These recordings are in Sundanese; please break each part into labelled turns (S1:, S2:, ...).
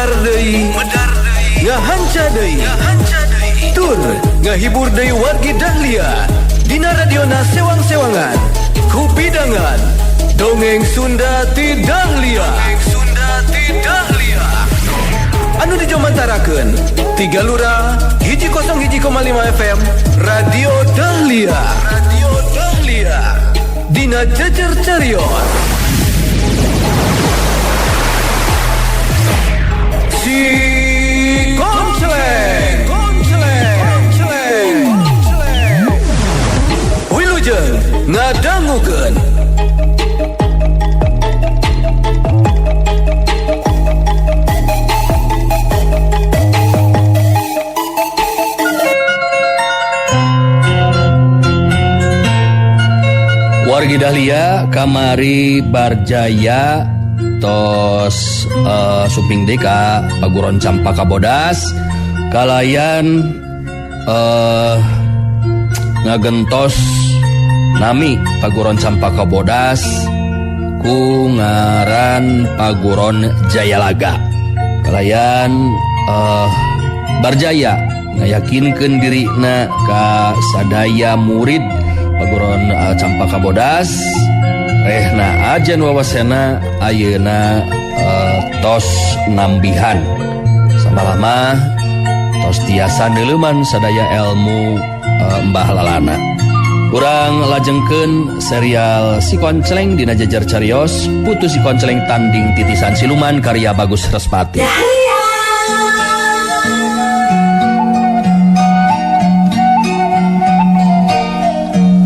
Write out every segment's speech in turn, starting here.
S1: Medar deui, ngahanca deui, tur ngahibur deui wargi Dahlia dina radiona sewang-sewangan kupidangan dongeng Sunda ti Dahlia. Dongeng Sunda ti Dahlia anu dijomantarakeun tiga lura 101,5 FM Radio Dahlia, Radio Dahlia dina Jejer Carios Si Konceleng, Konceleng, Konceleng. Wilujeng ngadangukeun.
S2: Wargi Dahlia kamari Barjaya tos suping deui ka Paguron Campaka Bodas kalayan ngagentos nami Paguron Campaka Bodas ku ngaran Paguron Jayalaga kalayan Barjaya ngayakinkeun dirina ka sadaya murid Paguron Campaka Bodas rehna ajen wawasena ayeuna tos nambihan samalama tos tiasa neuleuman sadaya ilmu Mbah Lalana. Urang lajengkeun serial Si Konceleng dina Jejer Carios Putu Si Konceleng Tanding Titisan Siluman karya Bagus Respati.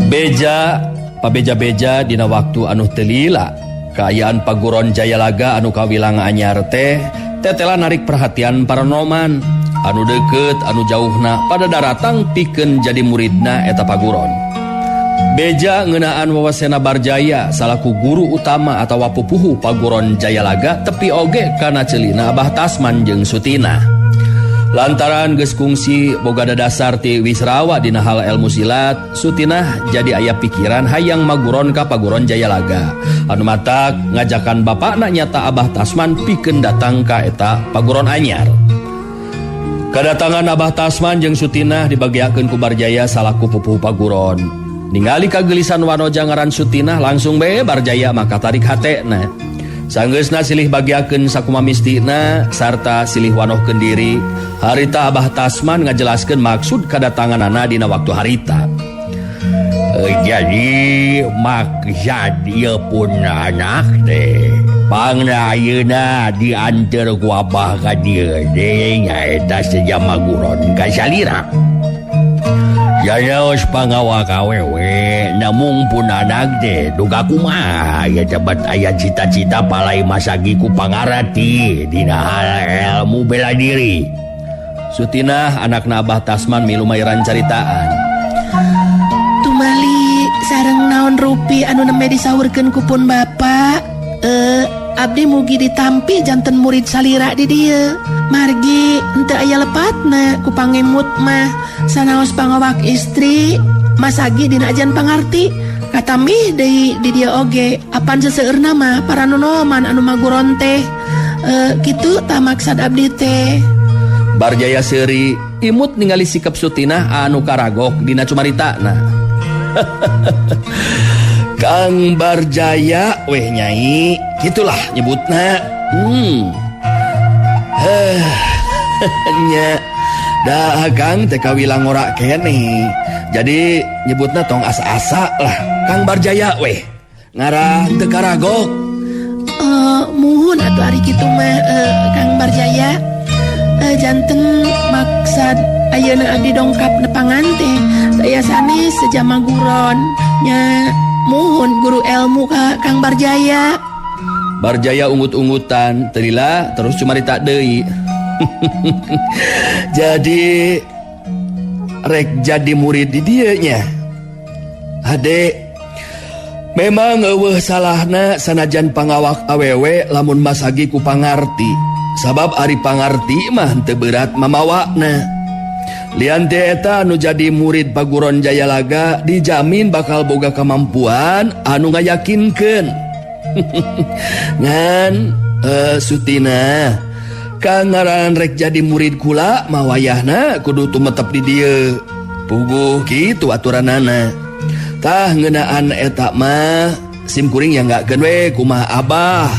S2: Beja pabeja-beja dina waktu anu teu lila kaayaan Paguron Jayalaga anu kawilang anyar teh tetela narik perhatian para noman anu deukeut anu jauhna pada daratang pikeun jadi muridna eta Paguron. Beja ngeunaan wawasena Barjaya salaku guru utama atawa pupuhu Paguron Jayalaga tepi oge kana ceulina Abah Tasman jeung Sutina. Lantaran geus kungsi boga dadasar ti Wisrawa dina hal ilmu silat, Sutinah jadi aya pikiran hayang maguron ka Paguron Jayalaga. Anu matak ngajakan bapakna nyata Abah Tasman pikeun datang ka eta Paguron anyar. Kadatangan Abah Tasman jeung Sutinah dibagiakeun ku Barjaya salaku pupuhu Paguron. Ningali kagelisan wanoja ngaran Sutinah langsung bae Barjaya maka tarik hatena. Sanggeusna silih bagiakeun sakumaha mistina sarta silih wanohkeun diri. Harita Abah Tasman ngajelaskeun maksud kadatanganana dina waktu harita. Jadi maksud ieu pun anak teh pangna ayeuna dianteur ku Abah ka dieu teh nyaeta sejama guron ka salira. Janaos pangawak awewe namung pun anak teh duga kumaha ya jabat aya cita-cita palai masagi ku pangarati dina hal ilmu bela diri. Sutinah anakna Abah Tasman milu mayaran caritaan.
S3: Tumali sareng naon rupi anu nembe disaurkeun ku pun bapa, abdi mugi ditampi janten murid salira di dieu. Margi henteu aya lepatna ku pangemut mah sanaos pangawak istri masagi dina ajan pangarti katamih deui di dieu oge apan seseueurna mah para nonoman anu maguron teh kitu tah maksad abdi teh.
S2: Barjaya seuri imut ningali sikap Sutinah anu karagok dina cumaritana. Kang Barjaya weh nyai gitulah nyebutna. Nya dah Kang teh kawilang ngora keneh. Jadi nyebutna tong asa-asa lah Kang Barjaya weh ngarah teu karagok.
S3: Muhun atuh ari kitu mah Kang Barjaya. Janten maksad ayeuna abdi dongkap nepangan teh saya sanes sejama guron nya muhun guru ilmu ka Kang Barjaya.
S2: Barjaya ungut-ungutan teu lila terus cumarita deui. Jadi rek jadi murid di dieu nya. Ade memang eueuh salahna sanajan pangawak awewe lamun masagi ku pangarti. Sabab ari pangarti mah teu berat mamawakna. Lian teh eta anu jadi murid Paguron Jayalaga dijamin bakal boga kemampuan anu ngayakinkeun. Ngan Sutina Kangaranan rek jadi murid kula mah wayahna kudu tumetep di dieu. Puguh kitu aturanana. Tah ngeunaan eta mah sim kuring yang gak we kumaha Abah.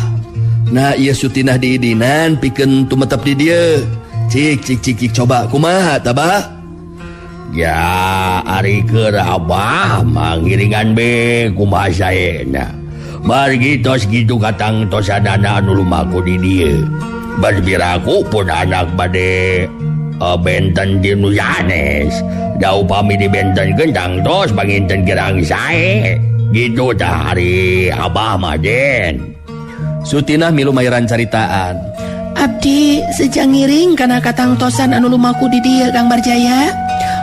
S2: Nah ieu Sutinah diidinan pikeun tumetep di dieu. Cik cik cik cik coba kumaha tah Bah?
S4: Ya ari keur Abah mah ngiringan be kumaha saena. Margi tos kitu katang tosanana anu lumaku di dieu. Barbiraku pun anak bade benten di nu sanes. Da upami dibentenkeun tangtos panginten kirang sae. Gitu tah ari Abah mah Den.
S2: Sutinah milu mayaran caritaan.
S3: Abdi sejak ngiring kana katangtosan anu lumaku di dieu Kang Barjaya.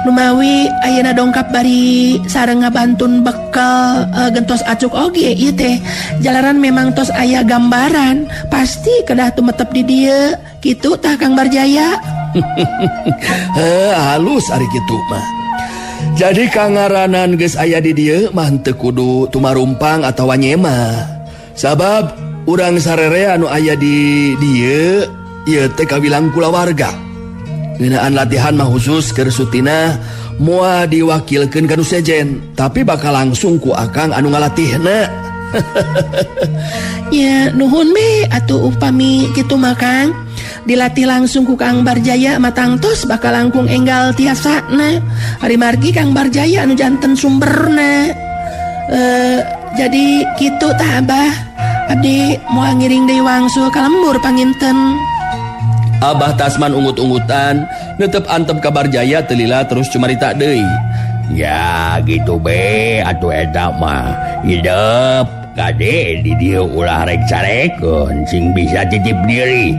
S3: Lumawi ayeuna dongkap bari sareng ngabantun bekal gentos acuk oge ieu teh. Jalaran memang tos aya gambaran pasti kedah tumetep di dieu. Kitu tah Kang Barjaya.
S2: Heuh, halus ari kitu mah. Jadi kangaranan geus aya di dieu mah henteu kudu tumarumpang atawa nyema. Sabab urang sarere anu aya di dieu ieu teh kawilang kulawarga. Ngeunaan latihan mah khusus keur Sutinah moal diwakilkeun ka nu sejen, tapi bakal langsung ku akang anu ngalatihna.
S3: Ya nuhun be atuh upami kitu mah Kang. Dilatih langsung ku Kang Barjaya matangtos bakal langkung enggal tiasana. Ari margi Kang Barjaya anu janten sumberna. Jadi kitu tah Abah. Abdi moal ngiring deui wangsul ka lembur panginten.
S2: Abah Tasman ungut-ungutan netep antep ka Barjaya telila terus cumarita deui.
S4: Ya gitu be atuh eta mah. Hidup kade di dieu ulah rek carekeun sing bisa titip diri.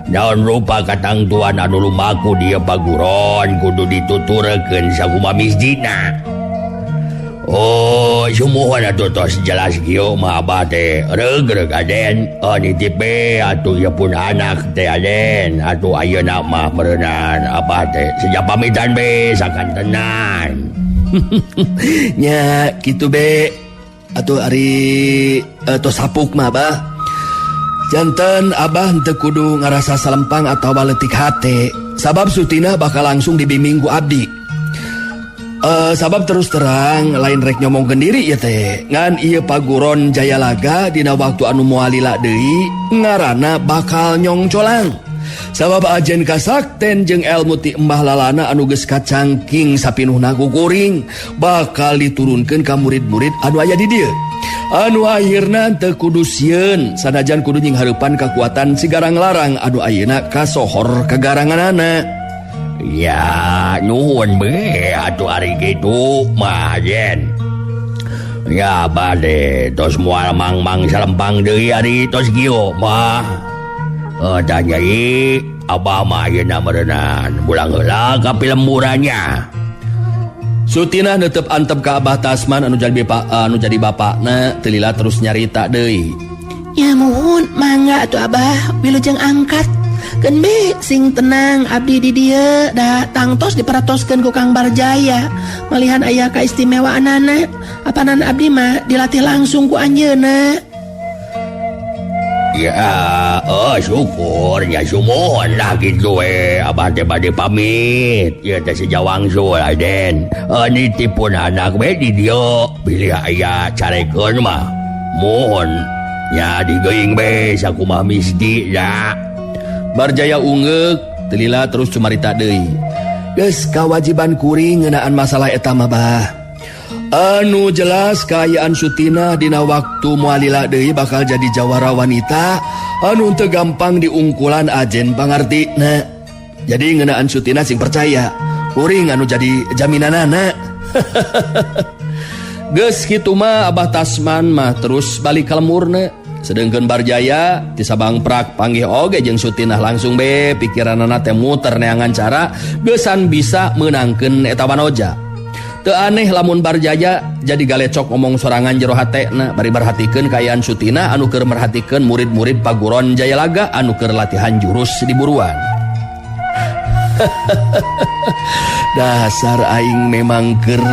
S4: Naon rupa katangtuan anu lumaku dia paguron kudu dituturkeun sakumaha misdina. Oh, sumuhun atuh tos jelas kieu mah Abah teh reug-reug Aden. Oh, nitip be atuh ieu pun anak teh Aden. Atuh ayeuna mah meureunan Abah teh sejak pamitan be sakantenan.
S2: Nya kitu be atuh ari tos sapuk mah Abah. Janten Abah henteu kudu ngarasa salempang atawa leutik hate, sabab Sutinah bakal langsung dibimbing ku abdi. Sabab terus terang lain rek nyomongkeun diri ieu teh, ngan ieu paguron Jayalaga dina waktu anu moal lila deui ngaranna bakal nyongcolang. Sabab ajen kasakten jeung elmu ti Embah Lalana anu geus kacangking sapinuhna ku kuring bakal diturunkeun ka murid-murid anu aya di dieu. Anu akhirna teu kudu sieun sanajan kudu nyinghareupan kakuatan si Garang Larang anu ayeuna kasohor kagaranganana.
S4: Ya nuhun be atuh ari kitu mah Jen. Ya bade tos moal mangmang salempang deui ari tos kieu mah. Tah nyai Abah mah ayeuna meureunan bulang heula ka pilemburannya.
S2: Sutinah netep antep ka Abah Tasman anu jadi bapak, anu jadi bapakna teu lila terus nyarita deui.
S3: Ya muhun mangga atuh Abah wilujeng angkat. Keun be sing tenang abdi di dieu da tangtos diperatoskeun ku Kang Barjaya. Malihan aya kaistimewaanana apanan abdi mah dilatih langsung ku anjeunna.
S4: Ya, oh syukur ya sumuhun lah gitu we. Abah teh bade pamit. Ya teh sejawangsul Aden. Nitip pun anak we di dieu bilih aya carekeun mah. Mohon ya digeuing be sakumaha misdi ya.
S2: Barjaya ungeuk telila terus cumarita deui. Geus kawajiban kuring ngeunaan masalah eta mah Bah. Anu jelas kaayaan Sutinah dina waktu moal lila deui bakal jadi jawara wanita anu teu gampang diungkulan ajen pangartina. Jadi ngeunaan Sutinah sing percaya kuring anu jadi jaminanana. Geus kitu mah Abah Tasman mah terus balik ka lemurna. Sedengkeun Barjaya ti Sabang Prak panggih oge jeung Sutinah langsung be pikiranana teh muter neangan cara geusan bisa meunangkeun eta wanoja. Teu aneh lamun Barjaya jadi galecok ngomong sorangan jero hatena bari merhatikeun kaayaan Sutinah anu keur merhatikeun murid-murid paguron Jayalaga anu keur latihan jurus di buruan. Dasar aing memang keur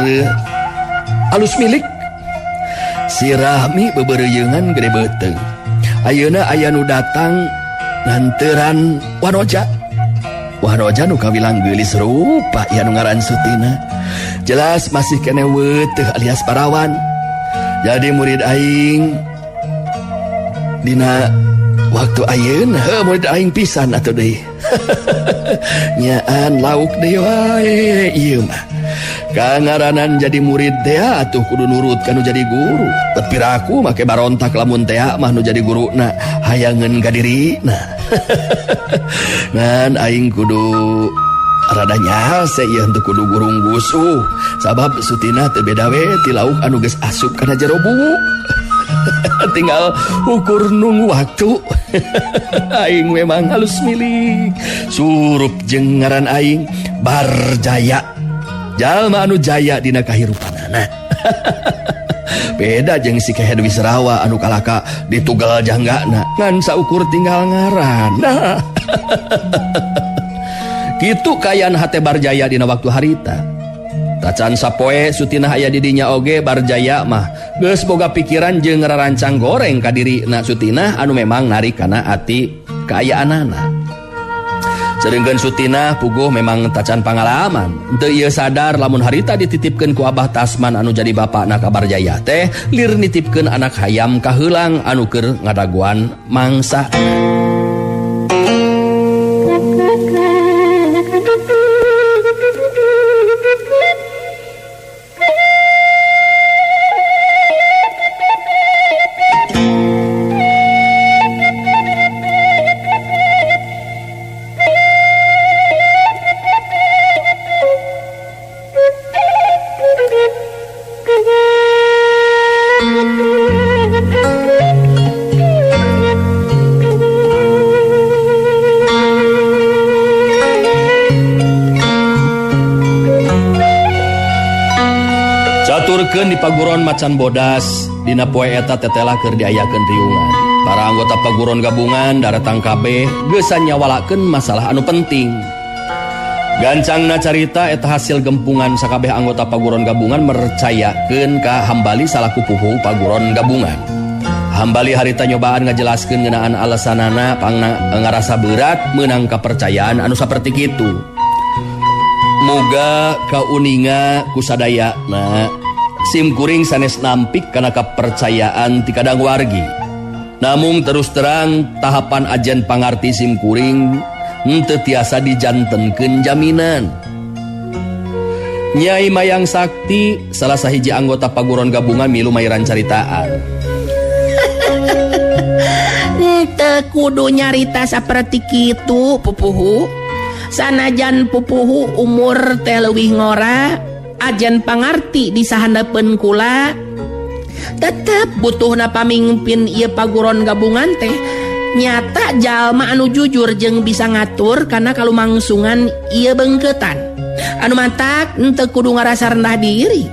S2: alus milik. Si Rahmi bebereuyeungan gede beuteung. Ayeuna aya nu datang Nganteran Wanoja. Wanoja nu kawilang geulis rupa ieu nu ngaran Sutina. Jelas masih keneh weuteuh alias parawan. Jadi murid aing dina waktu ayeuna heuh murid aing pisan atuh deui. Nyaan lauk deui wae ieu mah. Kangaranan jadi murid teh atuh kudu nurut kanu jadi guru. Bet piraku make barontak lamun teh mah nu jadi guruna hayangeun ka dirina. Ngan aing kudu rada nyase ieu henteu kudu gurung gusuh. Sabab Sutina teu beda we ti lauk anu geus asup kana jero buwu. Tinggal ukur nunggu waktu. Aing memang halus milik. Surup jeung ngaran aing Barjaya. Jalma anu jaya dina kahirupanana. Beda jeung si Kehed Wisrawa anu kalaka ditugal janggana ngan saukur tinggal ngaran. Kitu kaayaan hate Barjaya dina waktu harita. Tacan sapoe Sutinah aya di dinya oge Barjaya mah geus boga pikiran jeung ngarancang goreng ka dirina Sutinah anu memang narik kana ati kaayaanana. Sedengkeun Sutinah puguh memang tacan pangalaman. Teu ieu sadar lamun harita dititipkeun ku Abah Tasman anu jadi bapakna ka Barjaya teh lir nitipkeun anak hayam kaheulang anu keur ngadaguan mangsa. Caturkeun di paguron macan bodas dina poe eta tetelah keur diayakeun riungan. Para anggota paguron gabungan daratang kabeh geusan nyawalakeun masalah anu penting. Gancangna carita eta hasil gempungan sakabeh anggota paguron gabungan mercayakeun ka Hambali salaku pupuhu paguron gabungan. Hambali harita nyobaan ngajelaskeun ngeunaan alasanana pangna ngarasa berat meunang kapercayaan anu saperti kitu. Muga kauninga kusadayana sim kuring sanes nampik kana kapercayaan ti kadang wargi. Namung terus terang tahapan ajen pangarti sim kuring henteu tiasa dijantenkeun jaminan. Nyai Mayang Sakti salah sahiji anggota paguron gabungan milu mairan caritaan.
S3: Henteu kudu nyarita saperti kitu pupuhu. Sanajan pupuhu umur teh leuwih ngora, ajen pangarti di sahandapeun kula tetep butuhna pamingpin ieu paguron gabungan teh nyata jalma anu jujur jeung bisa ngatur kana kalumangsungan ieu beungkeutan. Anu matak henteu kudu ngarasa rendah diri.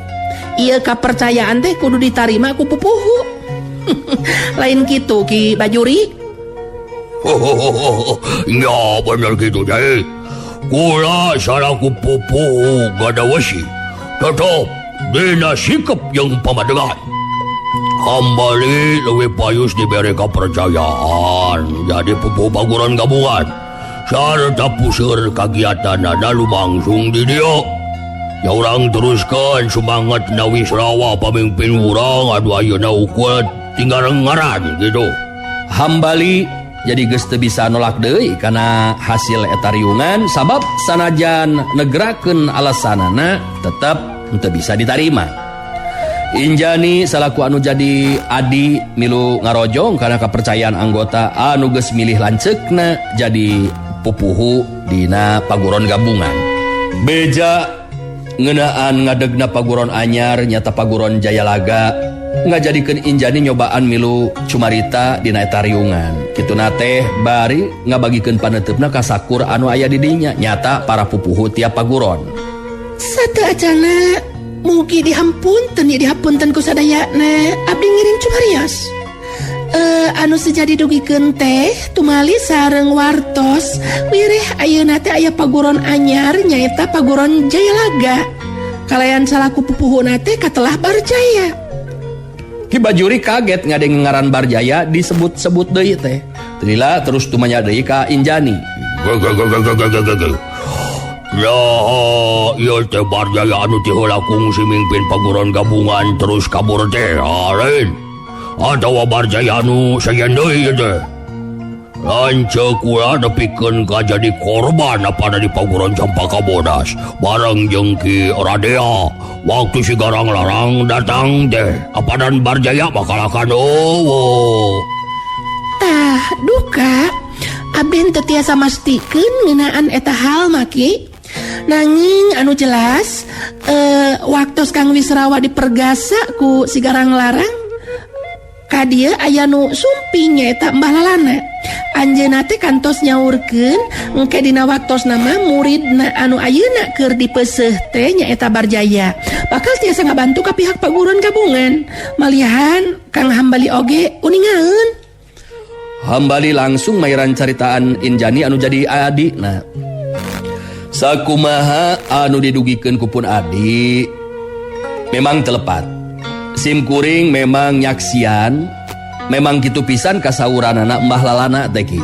S3: Ieu kapercayaan teh kudu ditarima ku pupuhu. Lain kitu Ki Bajuri.
S4: Ya bener gitu Nyai. Kula salaku pupuhu gada wesi tetep dina sikap yang pamadegan. Hambali leuwih payus diberi kepercayaan jadi pupuhu paguron gabungan sarta puseur kagiatanana lumangsung di dieu. Ya urang teruskan semangat na Wisrawa pamimpin urang anu ayeuna ukur tinggal ngaran gitu.
S2: Hambali jadi geus teu bisa nolak deui kana hasil eta riungan sabab sanajan negrakeun alasanana tetep henteu bisa ditarima. Injani salaku anu jadi adi milu ngarojong kana kapercayaan anggota anu geus milih lanceukna jadi pupuhu dina paguron gabungan. Beja ngeunaan ngadegna paguron anyar nyata paguron Jayalaga ngajadikeun Injani nyobaan milu cumarita dina eta riungan. Kituna teh bari ngabagikeun paneuteup ka sakur anu aya di dinya nyata para pupuhu tiap paguron.
S3: Sateuacanna mugi dihampunten ieu dihapunten ku sadayana abdi ngiring cumarios. Anu sejadi dugikeun teh tumali sareng wartos wireh ayeuna teh aya paguron anyar nyaeta paguron Jayalaga. Kalayan salaku pupuhuna teh katelah Barjaya.
S2: Ki Bajuri kaget ngadeng ngaran Barjaya disebut-sebut deui teh. Lila terus tumanya deui ka Injani.
S4: Nah, ieu teh Barjaya anu ti heula kungsi mimpin paguron gabungan terus kabur teh lain. Atawa Barjaya anu sejen deui teh. Lanceuk kula nepikeun ka jadi korban apada di paguron Campaka Bodas bareng jeung Ki Radea. Waktu si Garang Larang datang teh apadan Barjaya bakalakan eueuh.
S3: Tah duka abdi teu tiasa mastikeun ngeunaan eta hal mah Ki. Nanging anu jelas waktos Kang Wisrawa dipergasa ku si Garang Larang ka dieu aya nu sumping nyaeta Mbah Lalana. Anjeunna teh kantos nyaurkeun engke dina waktosna mah muridna anu ayeuna keur dipeuseuh teh nyaeta Barjaya. Bakal tiasa ngabantu ka pihak paguron gabungan. Malihan Kang Hambali oge uningaeun.
S2: Hambali langsung mairan caritaan Injani anu jadi adina. Sakumaha anu didugikeun ku pun adi memang telepat. Sim kuring memang nyaksian, memang kitu pisan kasauranana Mbah Lalana teh Ki.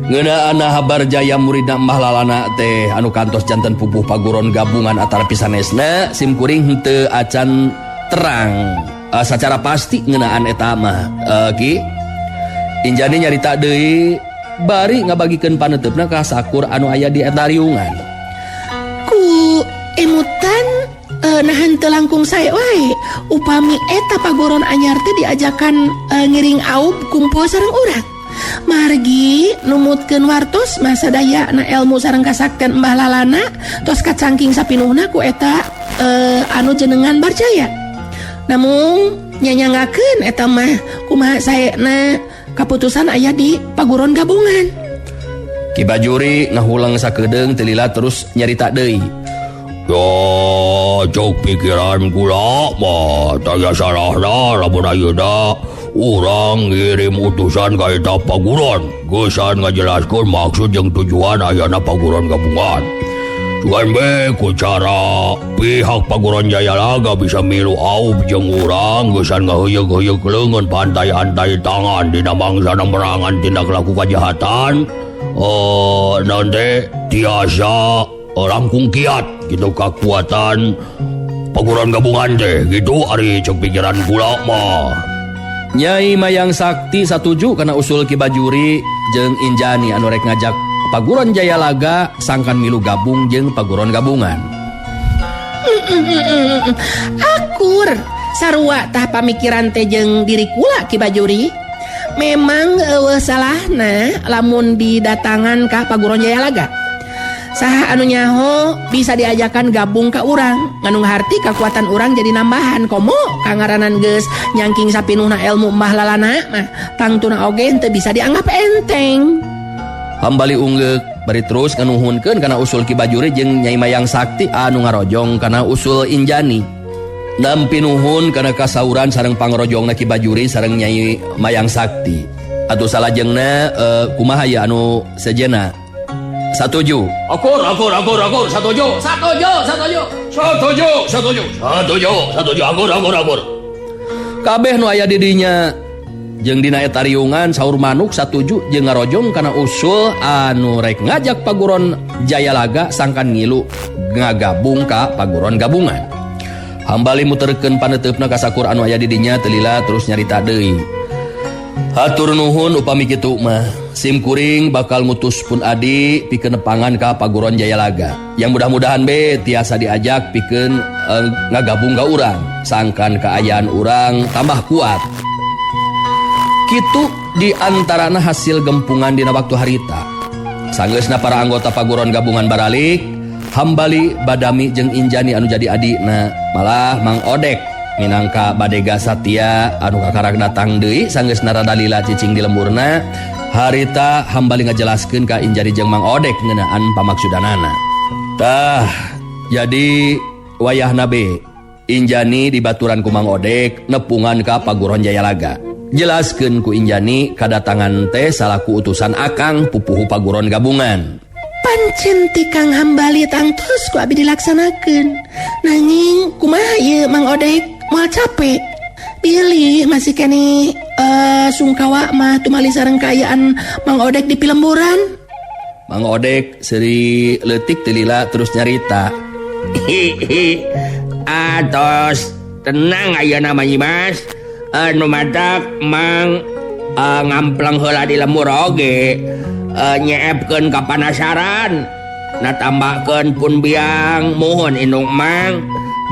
S2: Ngeunaan Barjaya muridna Mbah Lalana teh anu kantos janten pupuh paguron gabungan antara pisanesna sim kuring henteu acan terang sacara pasti ngeunaan eta mah Ki. Injani nyarita deui bari ngabagikeun paneuteup ka sakur anu aya di eta riungan.
S3: Ku emutan nahan teu langkung sae wae upami eta paguron anyar teh diajakan ngiring aub kumpul sareng urang. Margi numutkeun wartos masa daya na ilmu sareng kasakten Mbah Lalana tos kacangking sapinuhna ku eta anu jenengan Barjaya. Namun nyanyangakeun eta mah kumaha saena kaputusan aya di paguron gabungan.
S2: Ki Bajuri ngahulang sakedeung teu lila terus nyarita deui.
S4: Ya, cok pikiran kula mah taya salahna lamun ayeuna urang ngirim utusan ka eta paguron geusan ngajelaskeun maksud jeung tujuan ayana paguron gabungan. Sugan be ku cara pihak paguron Jayalaga bisa milu aub jeung urang geusan ngaheuyeuk-heuyeuk leungeun pantai-antai tangan dina mangsana merangan tindak laku kajahatan. Oh, naon teh tiasa langkung kiat gitu kekuatan paguron gabungan teh gitu ari cek pikiran kula mah.
S2: Nyai Mayang Sakti satuju kana usul Ki Bajuri jeung Injani anu rek ngajak paguron Jayalaga sangkan milu gabung jeung paguron gabungan.
S3: Akur sarua tah pamikiran teh jeung diri kula Ki Bajuri. Memang eueuh salahna lamun didatangan ka paguron Jayalaga. Saha anu nyaho bisa diajakan gabung ka urang, nganu harti kekuatan urang jadi nambahan komo kangaranan geus nyangking sapinuhna ilmu Mbah Lalana mah tangtuna oge henteu bisa dianggap enteng.
S2: Hambali unggeuk bari terus nganuhunkeun kana usul Ki Bajuri jeung Nyai Mayang Sakti anu ngarojong kana usul Injani. Nampi nuhun kana kasauran sareng pangrojongna Ki Bajuri sareng Nyai Mayang Sakti. Atuh salajengna kumaha ya anu sejenna? Satuju.
S4: Akur, akur, akur, akur. Satuju. Satuju, satuju. Satuju, satuju. Satuju, satuju. Akur, akur, akur.
S2: Kabeh nu aya di dinya jeung dina eta riungan saur manuk satuju jeung ngarojong kana usul anu rek ngajak paguron Jayalaga sangkan ngilu ngagabung ka paguron gabungan. Hambali muterkeun paneuteup ka sakur anu aya di dinya teu lila terus nyarita deui. Hatur nuhun upami kitu mah. Sim kuring bakal ngutus pun adi pikeun nepangan ka paguron Jayalaga. Yang mudah-mudahan be tiasa diajak pikeun ngagabung ka urang, sangkan kaayaan urang tambah kuat. Kitu di antarana hasil gempungan dina waktu harita. Sanggeusna para anggota paguron gabungan baralik, Hambali Badami jeung Injani anu jadi adina malah Mang Odek minangka Badega Satya anu kakarak datang deui sanggeusna rada lila cicing di lemburna. Harita Hambali ngajelaskeun ka Injani jeung Mang Odek ngeunaan pamaksudanana. Tah, jadi wayahna be Injani dibaturan ku Mang Odek nepungan ka paguron Jayalaga. Jelaskeun ku Injani kadatangan teh salaku utusan akang pupuhu paguron gabungan.
S3: Pancen ti Kang Hambali tangtos ku abi dilaksanakeun. Nanging kumaha ieu Mang Odek moal capek. Bilih masih kene Sungkawa mah tumali sareng kaayaan Mang Odek di pilemburan.
S2: Mang Odek seuri leutik teu lila terus nyarita.
S4: Atos tenang ayeuna mah Nyi Mas. Anu matak Mang ngamplang heula di lembur oge nyeepkeun kapanasaran. Natambahkeun pun biang muhun indung Mang.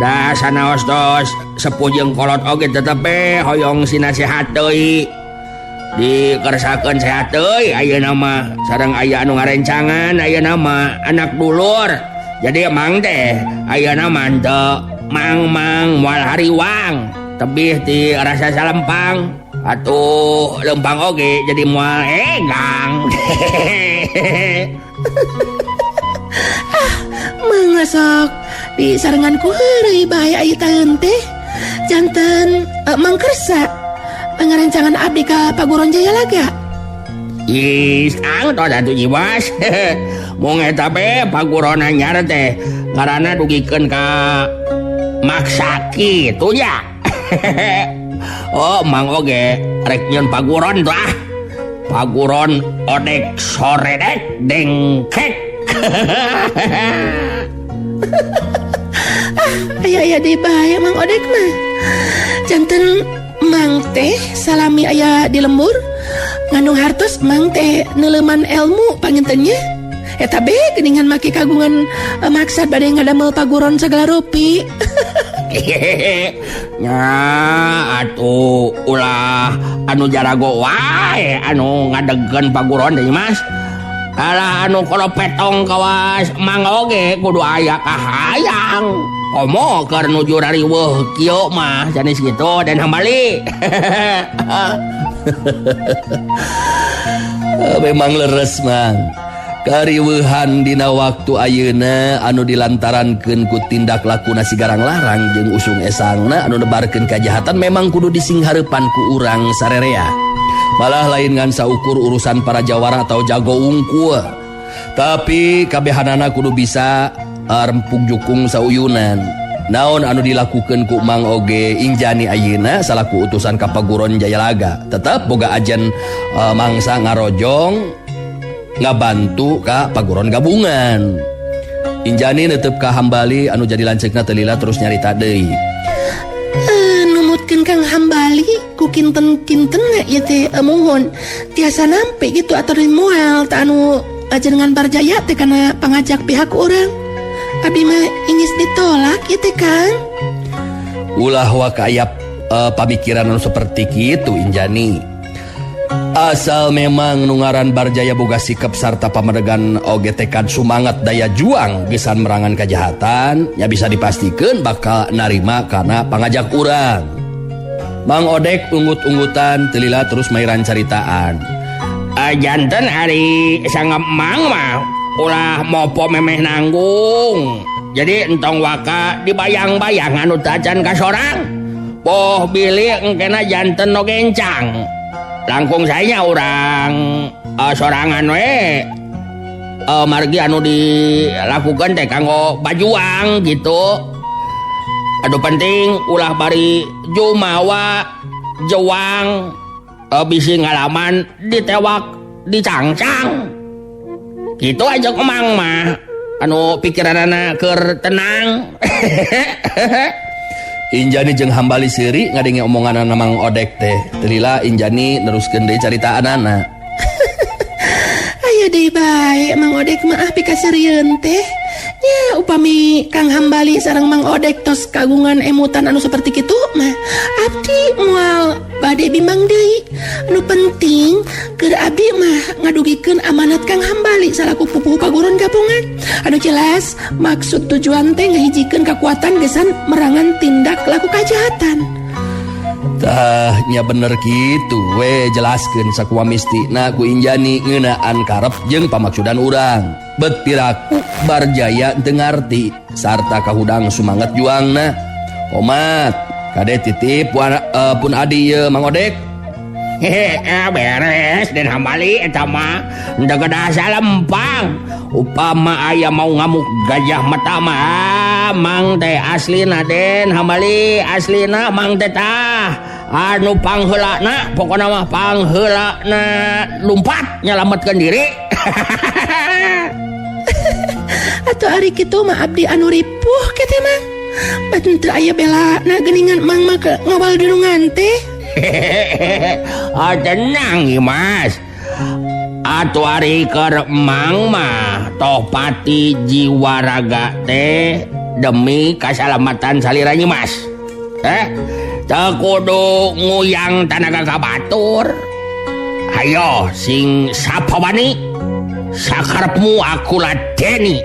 S4: Da sanaos tos sepuh jeung kolot oge tetep we hoyong sinasehat deui. Dikersakeun sehat deui ayeuna mah sareng aya anu ngarencangan ayeuna mah anak dulur. Jadi Mang teh ayeuna mah teu mang-mang moal hariwang tebih ti rasa salempang atuh lempang oge jadi moal egang.
S3: Ah, mangga sok di sarengan ku heureuy bae aya taeun teh. Janten Mang Kersa ngarencangan abdi ka Paguron Jayalaga.
S4: Is ang tos atuh Nyi Mas. Mung eta be paguron anyar teh ngaranna dugikeun ka maksa kitu nya. Oh, Mang oge rek nyeun paguron tuh ah. Paguron odek soredek dengkek.
S3: Ah, aya-aya deui bae Mang Odek mah. Janten Mang teh salami aya di lembur ngandung hartos Mang teh neuleuman ilmu pangintennya. Eta be geuningan make kagungan maksad bade ngadamel paguron sagala rupi.
S4: Nya atuh ulah anu jarago wae anu ngadegkeun paguron teh Mas. Alah anu kolopetong kawas Mang oge kudu aya kahayang. Komo keur nuju rariweuh kieu mah sanes kitu dan hambali.
S2: Memang leres Mang. Kariweuhan dina waktu ayeuna anu dilantarankeun ku tindak laku nasi garang larang jeung usung esangna anu nebarkeun kajahatan memang kudu disinghareupan ku urang sarerea. Malah lain ngan saukur urusan para jawara atau jago wungkul. Tapi kabehanana kudu bisa rempug jukung sauyunan. Naon anu dilakukeun ku Mang Oge Injani ayeuna salaku utusan ka Paguron Jayalaga. Tetep boga ajen mangsa ngarojong ngabantu ka Paguron gabungan. Injani netep ka Hambali anu jadi lanceukna teu lila terus nyarita deui.
S3: Numutkeun Kang Hambali ku kinten-kinten ieu teh muhun tiasa nampi gitu atau moal ta anu ajenengan Barjaya teh kana pangajak pihak urang. Abdi mah ingis ditolak ieu teh Kang.
S2: Ulah waka aya pamikiran anu seperti kitu Injani. Asal memang nu ngaran Barjaya boga sikap sarta pamedegan oge tekad sumangat daya juang gesan merangan kejahatan nya bisa dipastikeun bakal narima kana pangajak urang. Mang Odek unggut-unggutan teu lila terus mairan caritaan.
S4: Janten ari sangep Mang mah ulah mopo memeh nanggung. Jadi entong waka dibayang-bayang anu tacan ka sorang. Poh bilih engkena janten nu gencang. Langkung saya urang sorangan we. Margi anu dilakukan teh kanggo bajuang gitu. Aduh penting ulah bari jumawa jewang bisi ngalaman ditewak dicangcang. Gitu aja Mang mah anu pikiranana keur tenang.
S2: Injani jeung Hambali seuri ngadenge omonganana Mang Odek teh. Teu lila Injani neruskeun deui caritaanana.
S3: Aya deui bae Mang Odek mah ah pikaseurieun teh. Nya upami Kang Hambali sareng Mang Odek tos kagungan emutan anu seperti kitu mah abdi moal bade bimbang deui. Anu penting keur abdi mah ngadugikeun amanat Kang Hambali salaku pupuhu paguron gabungan. Anu jelas maksud tujuan teh ngahijikeun kakuatan gesan merangan tindak laku kajahatan.
S2: Tah nya bener kitu we jelaskeun sakumaha mistina ku Injani ngeunaan karep jeung pamaksudan urang. Bet piraku Barjaya teu ngarti sarta kahudang sumanget juangna. Komat kade titip pun adi ye Mang Odek.
S4: Hehe, beres dan Hambali eta mah teu kedah salempang. Upama aya mau ngamuk gajah mata mah Mang teh aslina Den Hambali aslina Mang teh tah. Anu pangheulana pokona mah pangheulana lumpat nyalametkeun diri.
S3: Atuh ari kitu mah abdi anu ripuh kitu mah. Bat teu aya belana geuningan Mang mah ngawal dunungan teh.
S4: Ah tenang Mas. Atuh ari keur Mang mah toh pati jiwa raga teh demi kasalamatan salira Nyi Mas. Teu kudu nguyang tanaga ka batur. Hayo sing sapa wani sakarepmu aku ladeni.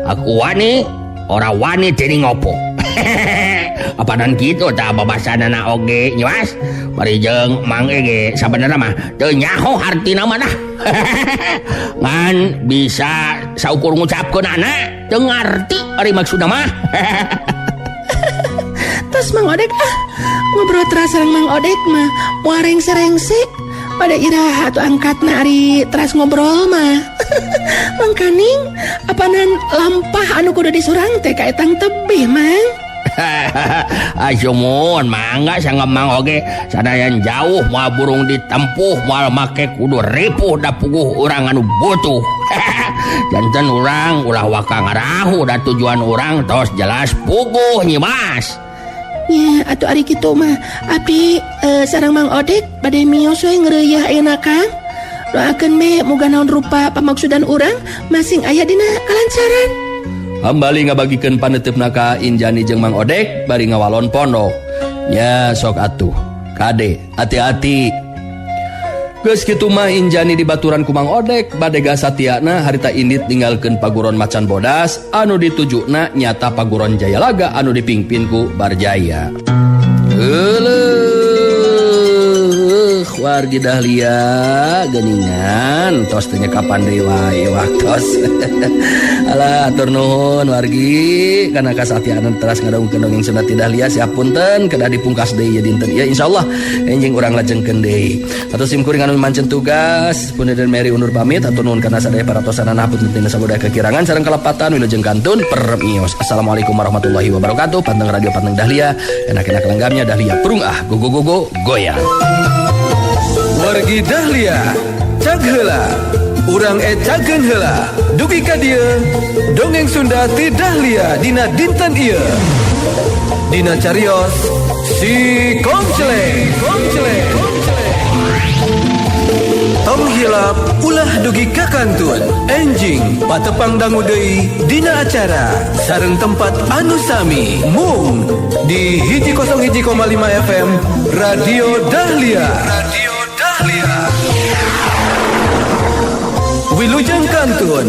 S4: Aku wani ora wani dening opo. Apanan kitu tah babasanana oge Nyi Mas. Bari jeung Mang ge sabenerna mah teu nyaho hartina mah dah. Ngan bisa saukur ngucapkeunana teu ngarti ari maksudna mah.
S3: Terus Mang Odek ah ngobrol teras sareng Mang Odek mah moal rengse-rengse pada iraha atuh angkatna ari teras ngobrol mah. Mangkaning apanan lampah anu kudu disurang teh ka etang tebih Mang.
S4: Asumun mangga sanggem Mang oge sanajan jauh moal burung ditempuh moal make kudu ripuh da puguh urang anu butuh. Janten urang ulah waka ngarahu da tujuan urang tos jelas puguh Nyi Mas.
S3: Nya atuh ari kitu mah abdi sareng Mang Odek bade mios we ngreuyah ayeuna Kang. Doakeun be muga naon rupa pamaksudan urang masing aya dina kalancaran.
S2: Hambali ngabagikeun paneuteup ka Injani jeung Mang Odek bari ngawalon pondok. Nya sok atuh. Kade, hati-hati. Geus kitu mah Injani dibaturan ku Mang Odek bade gasatiana harita indit ninggalkeun paguron Macan Bodas anu ditujuna nyata paguron Jayalaga anu dipingpin ku Barjaya. Euleuh wargi Dahlia geuningan tos teh kapan deui wae waktos. Alah atur nuhun wargi kana kasatiaan teras ngadongkeun dongeng Sunda ti Dahlia siap punten kedah dipungkas deui ye dinten ieu insyaallah enjing urang lajengkeun deui. Atur sim kuring anu mancen tugas Bunda dan Mary undur pamit atur nuhun kana sadaya paratosanana punten tina sabuda kekirangan sareng kalepatan wilujeng kantun permios. Assalamualaikum warahmatullahi wabarakatuh. Panteng radio panteng Dahlia enak-enak lenggamnya Dahlia prung ah go go go go goyang.
S1: Wargi Dahlia cag heula urang ecakeun heula dugi ka dieu dongeng Sunda ti Dahlia dina dinten ieu dina carios si Komceleng. Tong hilap ulah dugi ka kantun enjing patepang dangu deui dina acara sareng tempat anu sami mung di 101,5 FM Radio Dahlia. Radio Dahlia. Wilujeng kantun.